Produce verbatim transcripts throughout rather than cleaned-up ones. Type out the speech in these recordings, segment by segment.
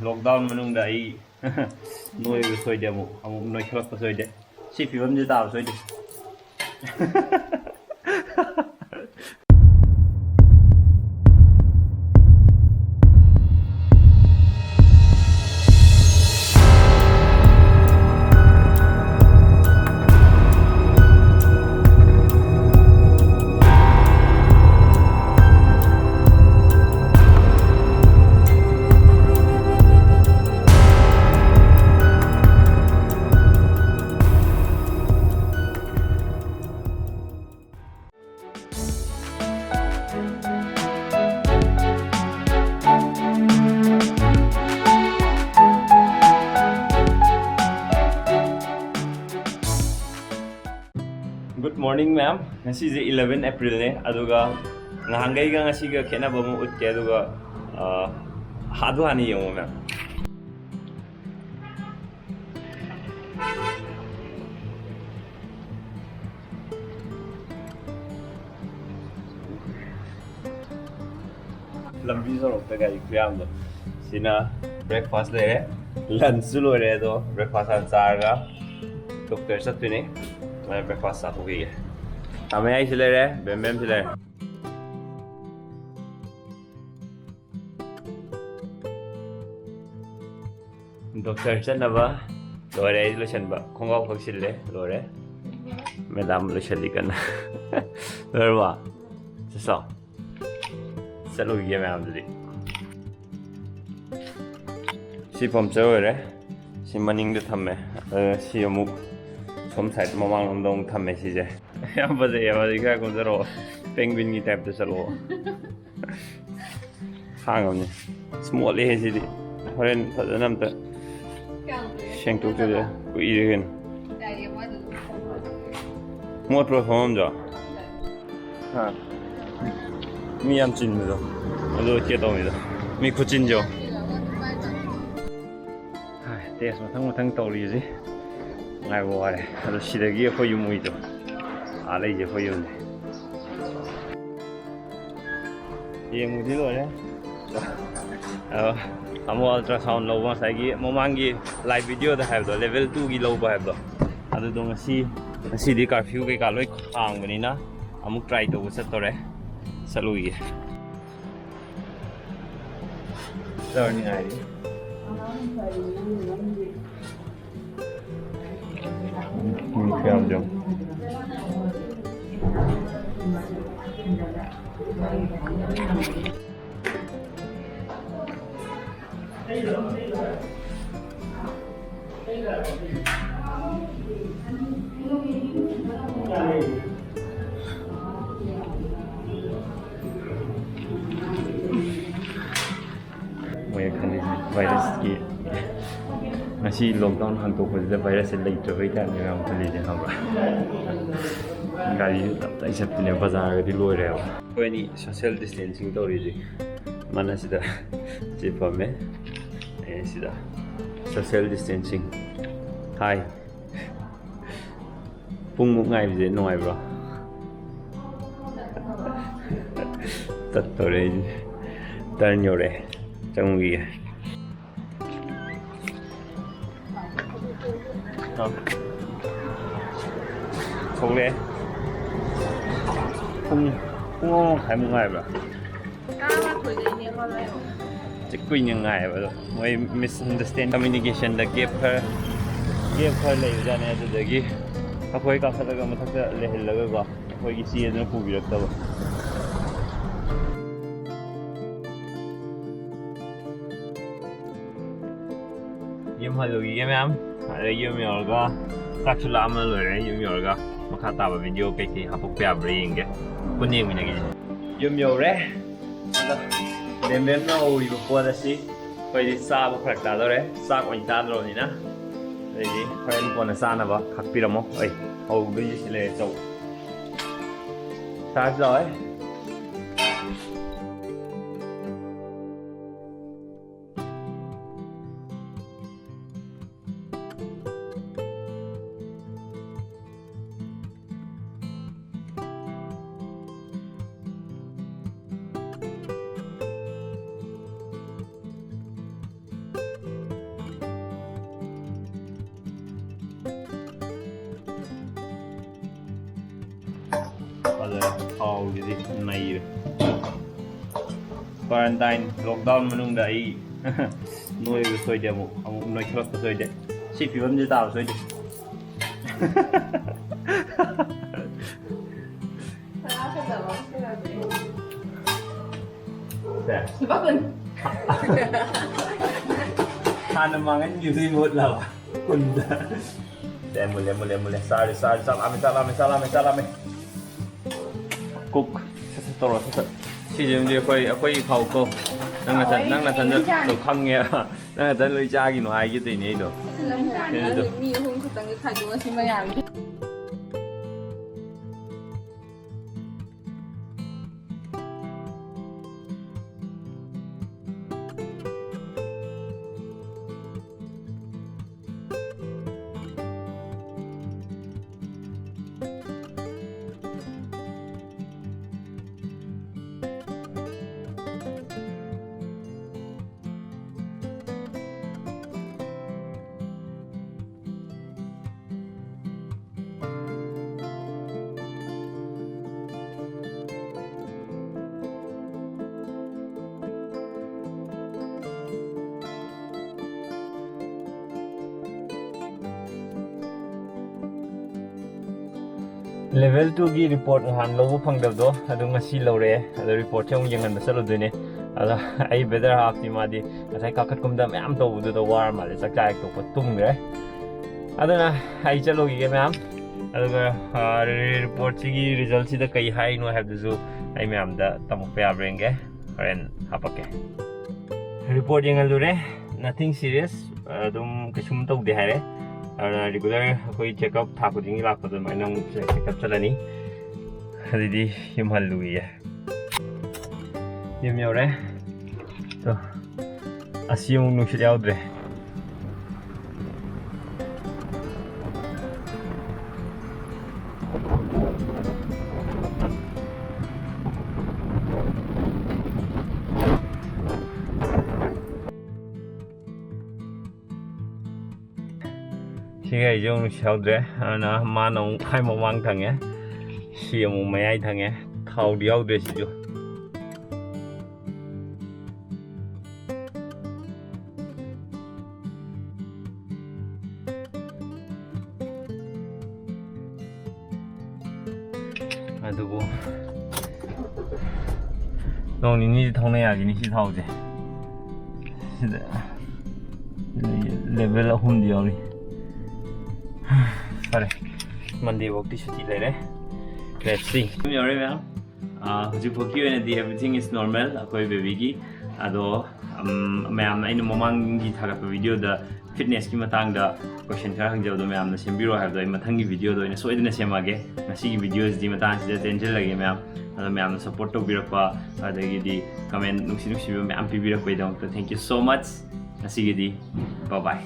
Lockdown ꯃꯅꯨꯡꯗ ꯑꯩ ꯅꯣꯏꯕ ꯁꯣꯏꯗꯦ, ꯑꯃꯨꯛ ꯑꯃꯨꯛ ꯅꯣꯏꯈꯠꯂꯛꯄ ꯁꯣꯏꯗꯦ, ꯁꯤ ꯐꯤꯕꯝꯁꯤ ꯇꯥꯕ ꯁꯣꯏꯗꯦ꯫ Good morning, ma'am. ꯉꯁꯤꯁꯦ eleven April ꯅꯦ, ꯑꯗꯨꯒ ꯅꯍꯥꯟꯈꯩꯒ ꯉꯁꯤꯒ ꯈꯦꯠꯅꯕ ꯑꯃ ꯎꯠꯀꯦ, ꯑꯗꯨꯒ, ꯑ, ꯑꯗꯨ ꯍꯥꯟꯅ ꯌꯦꯡꯉꯣ, ma'am꯫ ꯂꯝꯕꯤ ꯁꯣꯔꯣꯛꯇ ꯒꯥꯔꯤ ꯈꯨꯌꯥꯝꯗꯣ꯫ ꯁꯤꯅ breakfast ꯂꯩꯔꯦ, lunch ꯁꯨ ꯂꯣꯏꯔꯦ, ꯑꯗꯣ breakfast ꯍꯥꯟꯅ ꯆꯥꯔꯒ doctor ꯆꯠꯇꯣꯏꯅꯦ꯫ ꯑꯗꯨꯅ breakfast ꯆꯥꯊꯣꯛꯈꯤꯒꯦ꯫ ꯇꯥꯃꯌꯥꯏꯁꯨ ꯂꯩꯔꯦ, ꯕꯦꯝꯕꯦꯝꯁꯨ ꯂꯩꯔꯦ꯫ Doctor ꯆꯠꯅꯕ ꯂꯣꯏꯔꯦ, ꯑꯩ ꯂꯣꯏꯁꯟꯕ꯫ ꯈꯣꯡꯒ꯭ꯔꯥꯎ ꯈꯛ ꯁꯤꯜꯂꯦ, ꯂꯣꯏꯔꯦ꯫ Madam ꯂꯣꯏꯁꯜꯂꯤ ꯀꯟꯅ꯫ ꯂꯣꯏꯔꯕꯣ? ꯆꯠꯁꯣ꯫ ꯆꯠꯂꯨꯈꯤꯒꯦ ꯃꯌꯥꯝꯗꯨꯗꯤ꯫ ꯁꯤ puncture ꯑꯣꯏꯔꯦ꯫ ꯁꯤ ꯃꯅꯤꯡꯗ ꯊꯝꯃꯦ꯫ ꯑ, ꯁꯤ ꯑꯃꯨꯛ ꯁꯣꯝ side ꯃꯃꯥꯡꯂꯣꯝꯗ ꯑꯃꯨꯛ ꯊꯝꯃꯦ ꯁꯤꯁꯦ꯫ ꯌꯥꯝ ꯐꯖꯩꯌꯦ, ꯍꯧꯖꯤꯛ ꯈꯔ ꯀꯨꯝꯊꯔꯛꯑꯣ꯫ Penguin ꯒꯤ type ꯇ ꯆꯠꯂꯛꯑꯣ꯫ ꯈꯥꯡꯉꯝꯅꯤ꯫ ꯑꯁ, ꯃꯣꯠꯂꯦꯍꯦ ꯁꯤꯗꯤ꯫ ꯍꯣꯔꯦꯟ ꯐꯖꯅ ꯑꯝꯇ ꯁꯦꯡꯗꯣꯛꯇ꯭ꯔꯗꯤ꯫ ꯀꯨꯏꯔꯦ ꯀꯩꯅꯣ꯫ ꯃꯣꯠꯄ꯭ꯔꯣ ꯐꯝꯐꯝꯗꯣ? ꯍꯥ? ꯃꯤ ꯌꯥꯝ ꯆꯤꯟꯕꯗꯣ꯫ ꯑꯗꯨ ꯀꯦ ꯇꯧꯅꯤꯗꯣ꯫ ꯃꯤ ꯈꯨꯆꯤꯟꯁꯦ ꯌꯦꯡꯉꯣ꯫ ꯍꯥꯏ, test ꯃꯊꯪ ꯃꯊꯪ ꯇꯧꯔꯤꯁꯤ ꯉꯥꯏꯕ ꯋꯥꯔꯦ꯫ ꯑꯗꯣ ꯁꯤꯗꯒꯤ ꯑꯩꯈꯣꯏ ꯌꯨꯝ ꯎꯏꯗꯣ꯫ ꯑꯥ ꯂꯩꯁꯦ ꯑꯩꯈꯣꯏ ꯌꯨꯝꯅꯦ꯫ ꯌꯦꯡꯕꯗꯤ ꯂꯣꯏꯔꯦ꯫ ꯑ, ꯇꯥꯃꯣ ꯑꯜꯇ꯭ꯔꯥꯁꯥꯎꯟ ꯂꯧꯕ ꯉꯁꯥꯏꯒꯤ ꯃꯃꯥꯡꯒꯤ ꯂꯥꯏꯚ ꯚꯤꯗꯤꯑꯣꯗ ꯍꯥꯏꯕꯗꯣ, ꯂꯦꯚꯦꯜ ꯇꯨꯒꯤ ꯂꯧꯕ ꯍꯥꯏꯕꯗꯣ, ꯑꯗꯨꯗꯣ ꯉꯁꯤ, ꯉꯁꯤꯗꯤ ꯀꯥꯔꯐ꯭ꯌꯨ ꯀꯩꯀꯥ ꯂꯣꯏ ꯍꯥꯡꯕꯅꯤꯅ ꯑꯃꯨꯛ ꯇ꯭ꯔꯥꯏ ꯇꯧꯕ ꯆꯠꯇꯣꯔꯦ꯫ ꯆꯠꯂꯨꯈꯤꯒꯦ꯫ ꯆꯠꯂꯨꯔꯅꯤ ꯉꯥꯏꯔꯤ꯫ ꯃꯤ ꯈꯨꯌꯥꯝꯗꯣ ꯌꯦꯡꯉꯨ꯫ ꯃꯣꯏꯅ ꯈꯜꯂꯤꯁꯦ ꯚꯥꯏꯔꯁꯀꯤ, ꯉꯁꯤ ꯂꯣꯛꯗꯥꯎꯟ ꯍꯥꯡꯇꯣꯛꯄꯁꯤꯗ ꯚꯥꯏꯔꯁꯁꯦ ꯂꯩꯇ꯭ꯔꯕꯩ ꯇꯥꯏꯞꯅꯦꯕ ꯌꯥꯝ ꯈꯜꯂꯤꯁꯦ, ꯈꯪꯕ꯭ꯔꯥ? ꯒꯥꯔꯤꯁꯨ ꯇꯞ ꯇꯥꯏ ꯆꯠꯄꯅꯦ, ꯕꯖꯥꯔꯒꯗꯤ ꯂꯣꯏꯔꯦꯕ꯫ ꯑꯩꯈꯣꯏ ꯑꯅꯤ ꯁꯣꯁꯤꯌꯦꯜ ꯗꯤꯁꯇꯦꯟꯁꯤꯡ ꯇꯧꯔꯤꯁꯦ꯫ ꯃꯥꯅ ꯁꯤꯗ ꯁꯤ ꯐꯝꯃꯦ, ꯑꯩ ꯁꯤꯗ꯫ Social distancing. ꯍꯥꯏ꯫ ꯄꯨꯡꯃꯨꯛ ꯉꯥꯏꯕꯁꯦ ꯅꯨꯡꯉꯥꯏꯕ꯭ꯔꯣ? ꯆꯠꯇꯣꯔꯦ ꯑꯩꯁꯦ꯫ ꯇꯔꯟ ꯌꯧꯔꯛꯑꯦ꯫ ꯆꯪꯉꯨꯈꯤꯒꯦ꯫ ꯑ꯫ ꯊꯣꯛꯂꯛꯑꯦ꯫ ꯄꯨꯡ, ꯄꯨꯡ ꯑꯃ ꯃꯈꯥꯏꯃꯨꯛ ꯉꯥꯏꯕ꯭ꯔꯥ? ꯇꯔꯥꯃꯥꯊꯣꯏꯗꯩꯅꯦ ꯍꯣꯜꯂꯣ ꯍꯥꯏꯌꯣ꯫ ꯆꯤꯛ ꯀꯨꯏꯅ ꯉꯥꯏꯌꯦꯕ ꯑꯗꯣ꯫ ꯃꯣꯏ ꯃꯤꯁꯑꯟꯗꯔꯁꯇꯦꯟ, ꯀꯝꯃ꯭ꯌꯨꯅꯤꯀꯦꯁꯟꯗ ꯒꯦꯞ ꯈꯔ, ꯒꯦꯞ ꯈꯔ ꯂꯩꯕꯖꯥꯠꯅꯦ꯫ ꯑꯗꯨꯗꯒꯤ ꯑꯩꯈꯣꯏ ꯀꯥꯈꯠꯂꯒ ꯃꯊꯛꯇ ꯂꯩꯍꯜꯂꯒꯀꯣ, ꯑꯩꯈꯣꯏꯒꯤ ꯆꯦ ꯑꯗꯨꯅ ꯄꯨꯕꯤꯔꯛꯇꯕ꯫ ꯌꯨꯝ ꯍꯜꯂꯨꯈꯤꯒꯦ ꯃꯌꯥꯝ꯫ ꯑꯗꯩ ꯌꯨꯝ ꯌꯧꯔꯒ ꯆꯥꯛꯁꯨ ꯂꯥꯝꯕꯅ ꯂꯣꯏꯔꯦ꯫ ꯌꯨꯝ ꯌꯧꯔꯒ ꯃꯈꯥ ꯇꯥꯕ ꯚꯤꯗꯤꯑꯣ ꯀꯩꯀꯩ ꯍꯥꯞꯄꯛꯄ ꯌꯥꯕ꯭ꯔꯥ ꯌꯦꯡꯒꯦ꯫ ꯄꯨꯟꯅ ꯌꯦꯡꯃꯤꯟꯅꯈꯤꯁꯦ꯫ ꯌꯨꯝ ꯌꯧꯔꯦ꯫ ꯑꯗ ꯗꯦꯝꯕꯦꯁꯅ ꯍꯧꯔꯤꯕ ꯄꯣꯠ ꯑꯁꯤ ꯑꯩꯈꯣꯏꯗꯤ ꯆꯥꯕ ꯐꯔꯛ ꯇꯥꯗꯧꯔꯦ꯫ ꯆꯥꯛ ꯑꯣꯏꯅ ꯆꯥꯗꯧꯔꯕꯅꯤꯅ꯫ ꯑꯗꯩꯗꯤ ꯍꯣꯔꯦꯟ ꯀꯣꯟꯅ ꯆꯥꯅꯕ ꯈꯥꯛꯄꯤꯔꯝꯃꯣ꯫ ꯑꯩ ꯍꯧꯗꯣꯏꯁꯦ ꯁꯤ ꯂꯩꯔꯦ, ꯆꯧ꯫ ꯆꯥꯔꯖ ꯇꯧꯋꯦ꯫ ꯊꯥꯎꯁꯤꯗꯤ ꯅꯩꯔꯦ꯫ ꯀ꯭ꯋꯥꯔꯦꯟꯇꯥꯏꯟ ꯂꯣꯛꯗꯥꯎꯟ ꯃꯅꯨꯡꯗ ꯑꯩ ꯅꯣꯏꯕ ꯁꯣꯏꯗꯦ, ꯑꯃꯨꯛ ꯑꯃꯨꯛ ꯅꯣꯏꯈꯠꯂꯛꯄ ꯁꯣꯏꯗꯦ, ꯁꯤ ꯐꯤꯕꯝꯁꯤ ꯇꯥꯕ ꯁꯣꯏꯗꯦ꯫ ꯁꯦ꯫ ꯍꯥꯟꯅ ꯃꯥꯡꯍꯟꯈꯤꯕꯗꯨꯒꯤ ꯃꯍꯨꯠꯂꯕ? ꯀꯨꯟꯗ꯫ ꯁꯦ, ꯃꯨꯜꯂꯦ, ꯃꯨꯜꯂꯦ, ꯃꯨꯜꯂꯦ꯫ ꯆꯥꯔꯦ, ꯆꯥꯔꯦ, ꯆꯥꯛ ꯂꯥꯝꯃꯦ, ꯆꯥꯛ ꯂꯥꯝꯃꯦ, ꯆꯥꯛ ꯂꯥꯝꯃꯦ, ꯆꯥꯛ ꯂꯥꯝꯃꯦ꯫ ꯀꯨꯛ꯫ ꯁꯠ ꯁꯠ ꯇꯧꯔꯣ, ꯁꯠ ꯁꯠ꯫ ꯁꯤꯁꯤꯃꯗꯤ ꯑꯩꯈꯣꯏ, ꯑꯩꯈꯣꯏꯒꯤ ꯈꯥꯎꯀꯣ꯫ ꯅꯪ ꯅꯊꯟ, ꯅꯪ ꯅꯊꯟꯗ ꯈꯪꯉꯦ꯫ ꯅꯪ ꯅꯊꯟ ꯂꯣꯏ ꯆꯥꯈꯤꯅꯣ ꯍꯥꯏꯒꯦ ꯇꯧꯔꯤꯅꯦ ꯑꯩꯗꯣ꯫ ꯃꯤ ꯑꯍꯨꯝ ꯈꯛꯇꯪꯒꯤ ꯈꯥꯏꯗꯣꯛꯑ ꯁꯤ ꯃꯌꯥꯝꯒꯤ꯫ Level two ꯒꯤ report ꯅꯍꯥꯟ ꯂꯧꯕ ꯐꯪꯗꯕꯗꯣ, ꯑꯗꯨ ꯉꯁꯤ ꯂꯧꯔꯛꯑꯦ꯫ ꯑꯗꯣ reportꯁꯦ ꯑꯃꯨꯛ ꯌꯦꯡꯍꯟꯕ ꯆꯠꯂꯨꯗꯣꯏꯅꯦ꯫ ꯑꯗꯣ ꯑꯩ brother halfꯇꯤ ꯃꯥꯗꯤ ꯉꯁꯥꯏ ꯀꯥꯈꯠꯀꯨꯝꯗ ꯃꯌꯥꯝ ꯇꯧꯕꯗꯨꯗ ꯋꯥꯔ ꯃꯥꯜꯂꯦ, ꯆꯥꯛ ꯆꯥ ꯍꯦꯛ ꯇꯣꯛꯄ ꯇꯨꯝꯈ꯭ꯔꯦ꯫ ꯑꯗꯨꯅ ꯑꯩ ꯆꯠꯂꯨꯈꯤꯒꯦ ꯃꯌꯥꯝ꯫ ꯑꯗꯨꯒ, ꯑ, reportꯁꯤꯒꯤ resultꯁꯤꯗ ꯀꯩ ꯍꯥꯏꯔꯤꯅꯣ ꯍꯥꯏꯕꯗꯨꯁꯨ ꯑꯩ ꯃꯌꯥꯝꯗ ꯇꯝꯃꯛꯄ ꯌꯥꯕ꯭ꯔꯥ ꯌꯦꯡꯒꯦ꯫ ꯍꯣꯔꯦꯟ ꯍꯥꯄꯛꯀꯦ꯫ Report ꯌꯦꯡꯍꯜꯂꯨꯔꯦ, nothing serious, ꯑꯗꯨꯝ ꯀꯩꯁꯨꯝ ꯇꯧꯗꯦ ꯍꯥꯏꯔꯦ꯫ ꯑꯗꯨꯅ regular ꯑꯩꯈꯣꯏ checkup ꯊꯥ ꯈꯨꯗꯤꯡꯒꯤ ꯂꯥꯛꯄꯗꯣ ꯑꯗꯨꯃꯥꯏꯅ ꯑꯃꯨꯛ checkup ꯆꯠꯂꯅꯤ꯫ ꯑꯗꯨꯗꯤ ꯌꯨꯝ ꯍꯜꯂꯨꯈꯤꯒꯦ꯫ ꯌꯨꯝ ꯌꯧꯔꯦ꯫ ꯇꯣ, ꯑꯁꯤ ꯑꯃꯨꯛ ꯅꯨꯡꯁꯤꯠ ꯌꯥꯎꯗ꯭ꯔꯦ꯫ ꯁꯤꯒ ꯑꯩꯁꯦ ꯑꯃꯨꯛ ꯅꯨꯡꯁꯤꯍꯧꯗ꯭ꯔꯦ꯫ ꯑꯗꯨꯅ ꯃꯥꯅ ꯑꯃꯨꯛ ꯈ꯭ꯋꯥꯏ ꯃꯃꯥꯡ ꯊꯪꯉꯦ, ꯁꯤ ꯑꯃꯨꯛ ꯃꯌꯥꯏ ꯊꯪꯉꯦ꯫ ꯍꯥꯎꯗꯤ ꯌꯥꯎꯗ꯭ꯔꯦ ꯁꯤꯁꯨ꯫ ꯑꯗꯨꯕꯨ ꯅꯣꯡ ꯅꯤꯅꯤꯗꯤ ꯊꯧꯅ ꯌꯥꯈꯤꯅꯤ ꯁꯤ ꯊꯥꯎꯁꯦ꯫ ꯁꯤꯗ level ꯑꯍꯨꯝꯗꯤ ꯌꯥꯎꯔꯤ꯫ ꯐꯔꯦ, Monday ꯐꯥꯎꯗꯤ ꯁꯨꯇꯤ ꯂꯩꯔꯦ꯫ Let's see꯫ ꯌꯥꯝ ꯌꯥꯎꯔꯦ ꯃꯌꯥꯝ꯫ ꯑꯥ, ꯍꯧꯖꯤꯛꯐꯥꯎꯒꯤ ꯑꯣꯏꯅꯗꯤ everything is normal ꯑꯩꯈꯣꯏ baby ꯒꯤ꯫ ꯑꯗꯣ, ꯎꯝ, ꯃꯌꯥꯝꯅ ꯑꯩꯅ ꯃꯃꯥꯡꯒꯤ ꯊꯥꯒꯠꯄ video ꯗ fitness ꯀꯤ ꯃꯇꯥꯡꯗ question ꯈꯔ ꯍꯪꯖꯕꯗꯣ ꯃꯌꯥꯝꯅ ꯁꯦꯝꯕꯤꯔꯣ ꯍꯥꯏꯕꯗꯣ ꯑꯩ ꯃꯊꯪꯒꯤ video ꯗ ꯑꯣꯏꯅ ꯁꯣꯏꯗꯅ ꯁꯦꯝꯃꯛꯑꯒꯦ꯫ ꯉꯁꯤꯒꯤ video ꯁꯤꯗꯤ ꯃꯇꯥꯡꯁꯤꯗ ꯇꯦꯟꯁꯤꯜꯂꯒꯦ ꯃꯌꯥꯝ꯫ ꯑꯗꯣ ꯃꯌꯥꯝꯅ support ꯇꯧꯕꯤꯔꯛꯄ, ꯑꯗꯒꯤꯗꯤ comment ꯅꯨꯡꯁꯤ ꯅꯨꯡꯁꯤꯕ ꯃꯌꯥꯝ ꯄꯤꯕꯤꯔꯛꯄꯒꯤꯗꯃꯛꯇ thank you so much꯫ ꯉꯁꯤꯒꯤꯗꯤ bye bye꯫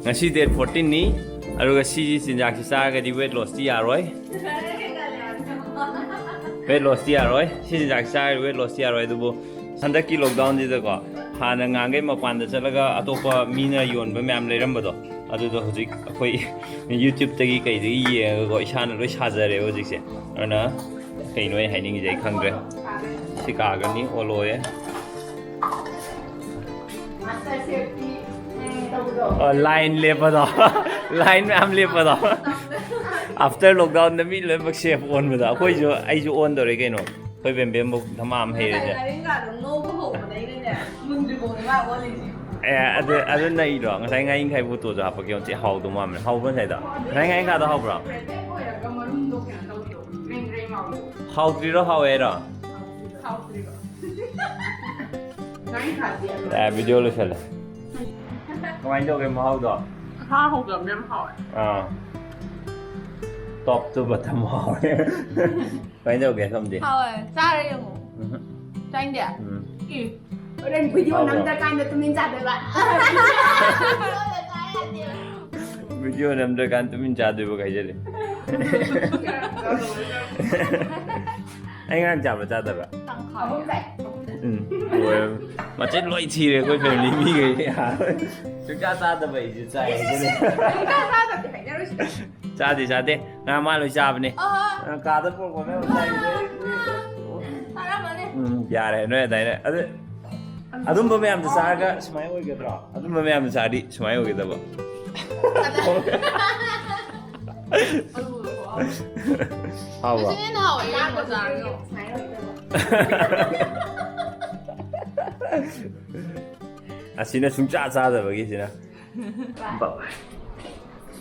ꯉꯁꯤ date fourteen ꯅꯤ, ꯑꯗꯨꯒ ꯁꯤꯒꯤ ꯆꯤꯟꯖꯥꯛꯁꯤ ꯆꯥꯔꯒꯗꯤ weight loss ꯇꯤ ꯌꯥꯔꯣꯏ꯫ Weight loss ꯇꯤ ꯌꯥꯔꯣꯏ꯫ ꯁꯤ ꯆꯤꯟꯖꯥꯛꯁꯤ ꯆꯥꯔꯒꯗꯤ weight loss ꯇꯤ ꯌꯥꯔꯣꯏ꯫ ꯑꯗꯨꯕꯨ ꯍꯟꯗꯛꯀꯤ lockdown ꯁꯤꯗꯀꯣ, ꯍꯥꯟꯅ ꯉꯥꯡꯈꯩ ꯃꯄꯥꯟꯗ ꯆꯠꯂꯒ ꯑꯇꯣꯞꯄ ꯃꯤꯅ ꯌꯣꯟꯕ ꯃꯌꯥꯝ ꯂꯩꯔꯝꯕꯗꯣ, ꯑꯗꯨꯗꯣ ꯍꯧꯖꯤꯛ ꯑꯩꯈꯣꯏ YouTube ꯇꯒꯤ ꯀꯩꯗꯒꯤ ꯌꯦꯡꯉꯒꯀꯣ, ꯏꯁꯥꯅ ꯂꯣꯏ ꯁꯥꯖꯔꯦꯕ ꯍꯧꯖꯤꯛꯁꯦ꯫ ꯑꯗꯨꯅ ꯀꯩꯅꯣ ꯑꯩ ꯍꯥꯏꯅꯤꯡꯉꯤꯁꯦ ꯑꯩ ꯈꯪꯗ꯭ꯔꯦ꯫ ꯁꯤ ꯀꯥꯒꯅꯤ, ꯑꯣꯜꯂꯣꯌꯦ꯫ ꯑ, line ꯂꯦꯞꯄꯗꯣ꯫ Line ꯃꯌꯥꯝ ꯂꯦꯞꯄꯗꯣ꯫ After lockdown ꯗ ꯃꯤ ꯂꯣꯏꯅꯃꯛ chef ꯑꯣꯟꯕꯗꯣ꯫ ꯑꯩꯈꯣꯏꯁꯨ, ꯑꯩꯁꯨ ꯑꯣꯟꯗꯧꯔꯦ ꯀꯩꯅꯣ꯫ ꯑꯩꯈꯣꯏ ꯕꯦꯝꯕꯦꯝꯕꯨ ꯙꯃꯥ ꯑꯃ ꯍꯩꯔꯁꯦ꯫ ꯉꯥꯔꯤꯡꯈꯥꯗꯣ ꯉꯧꯕ ꯍꯧꯕꯗꯩꯅꯅꯦ, ꯃꯨꯟꯗ꯭ꯔꯤꯕꯧꯅꯦ ꯃꯥ ꯑꯣꯜꯂꯤꯁꯦ꯫ ꯑꯦ, ꯑꯗꯨ, ꯑꯗꯨ ꯅꯩꯗ꯭ꯔꯣ? ꯉꯁꯥꯏ ꯉꯥꯔꯤꯡꯈꯥꯏ ꯄꯣꯠꯇꯣꯁꯨ ꯍꯥꯞꯄꯛꯀꯦ, ꯌꯦꯡꯉꯨ꯫ ꯊꯤ ꯍꯥꯎꯗꯧ ꯃꯥꯟꯕꯅꯦ꯫ ꯍꯥꯎꯕ꯭ꯔꯣ ꯉꯁꯥꯏꯗꯣ? ꯉꯁꯥꯏ ꯉꯥꯔꯤꯡꯈꯥꯗꯣ ꯍꯥꯎꯕ꯭ꯔꯣ? Breaded ꯑꯣꯏꯔꯒ ꯃꯔꯨꯝꯗꯣ ꯀꯩꯅꯣ ꯇꯧꯕꯗꯣ, ꯒ꯭ꯔꯦꯡ ꯒ꯭ꯔꯦꯡ ꯂꯥꯎꯕꯗꯣ꯫ ꯍꯥꯎꯇ꯭ꯔꯤꯔꯣ ꯍꯥꯎꯋꯦꯔꯣ? ꯍꯥꯎꯇ꯭ꯔꯤꯕ꯫ ꯉꯥꯔꯤꯡꯈꯥꯗꯤ ꯑꯗꯨꯝ ꯑꯦ, video ꯂꯣꯏꯁꯜꯂꯦ꯫ ꯀꯃꯥꯏꯅ ꯇꯧꯒꯦ ꯃꯍꯥꯎꯗꯣ? ꯍꯥꯎ ꯍꯧꯗꯕꯅꯦ, ꯌꯥꯝ ꯍꯥꯎꯋꯦ꯫ ꯑꯥ꯫ Top to bottom ꯍꯥꯎꯋꯦ꯫ ꯀꯃꯥꯏꯅ ꯇꯧꯒꯦ ꯁꯣꯝꯗꯤ? ꯍꯥꯎꯋꯦ꯫ ꯆꯥꯔꯦ ꯌꯦꯡꯉꯣ꯫ ꯎꯝ꯫ ꯆꯥꯅꯤꯡꯗꯦ? ꯎꯝ꯫ ꯏ꯫ ꯍꯣꯔꯦꯟ video ꯍꯥꯎꯕ꯭ꯔꯣ? ꯅꯝꯗ꯭ꯔꯀꯥꯟꯗ ꯇꯨꯃꯤꯟ ꯆꯥꯗꯣꯏꯕ꯫ Video ꯅꯝꯗ꯭ꯔꯀꯥꯟꯗ ꯇꯨꯃꯤꯟ ꯆꯥꯗꯣꯏꯕ ꯍꯥꯏꯖꯜꯂꯦ꯫ ꯑꯩ ꯉꯔꯥꯡ ꯆꯥꯕ꯭ꯔꯥ ꯆꯥꯗꯕ꯭ꯔꯥ? ꯇꯪꯈꯥꯏ꯫ ꯑꯍꯨꯝ ꯆꯥꯏ꯫ ꯎꯝ꯫ ꯂꯣꯏꯔꯦ꯫ ꯃꯆꯤꯟ ꯂꯣꯏ ꯊꯤꯔꯦ ꯑꯩꯈꯣꯏ family ꯃꯤꯈꯩ꯫ ꯌꯥꯔꯣꯏ꯫ ꯁꯨꯡꯆꯥ ꯆꯥꯗꯕ ꯑꯩꯁꯦ ꯆꯥꯏ꯫ ꯁꯨꯡꯆꯥ ꯆꯥꯗꯕꯗꯤ ꯍꯥꯏꯅꯔꯣꯏꯁꯤꯗ꯫ ꯆꯥꯗꯦ, ꯆꯥꯗꯦ꯫ ꯉꯥ ꯃꯥ ꯂꯣꯏ ꯆꯥꯕꯅꯦ꯫ ꯑꯍꯥ꯫ ꯅꯪ ꯀꯥꯗ ꯄꯨꯔꯛꯄ ꯃꯌꯥꯝ ꯆꯥꯏꯁꯦ꯫ ꯆꯥꯔꯝꯃꯅꯤ꯫ ꯎꯝ, ꯌꯥꯔꯦ, ꯅꯣꯏ ꯑꯗꯥꯏꯅ꯫ ꯑꯗꯨ, ꯑꯗꯨꯝꯕ ꯃꯌꯥꯝꯗꯣ ꯆꯥꯔꯒ ꯁꯨꯃꯥꯏꯅ ꯑꯣꯏꯒꯗ꯭ꯔꯣ? ꯑꯗꯨꯝꯕ ꯃꯌꯥꯝꯗꯣ ꯆꯥꯔꯗꯤ ꯁꯨꯃꯥꯏꯅ ꯑꯣꯏꯒꯗꯕ꯫ ꯍꯥꯎꯕ꯭ꯔꯣ? ꯑꯁꯤꯅ ꯍꯦꯟꯅ ꯍꯥꯎꯋꯦ, ꯌꯦꯔꯨꯝꯒ ꯆꯥꯔꯗꯤ꯫ ꯑꯁꯤꯅ ꯁꯨꯡꯆꯥ ꯆꯥꯗꯕꯒꯤꯁꯤꯅ꯫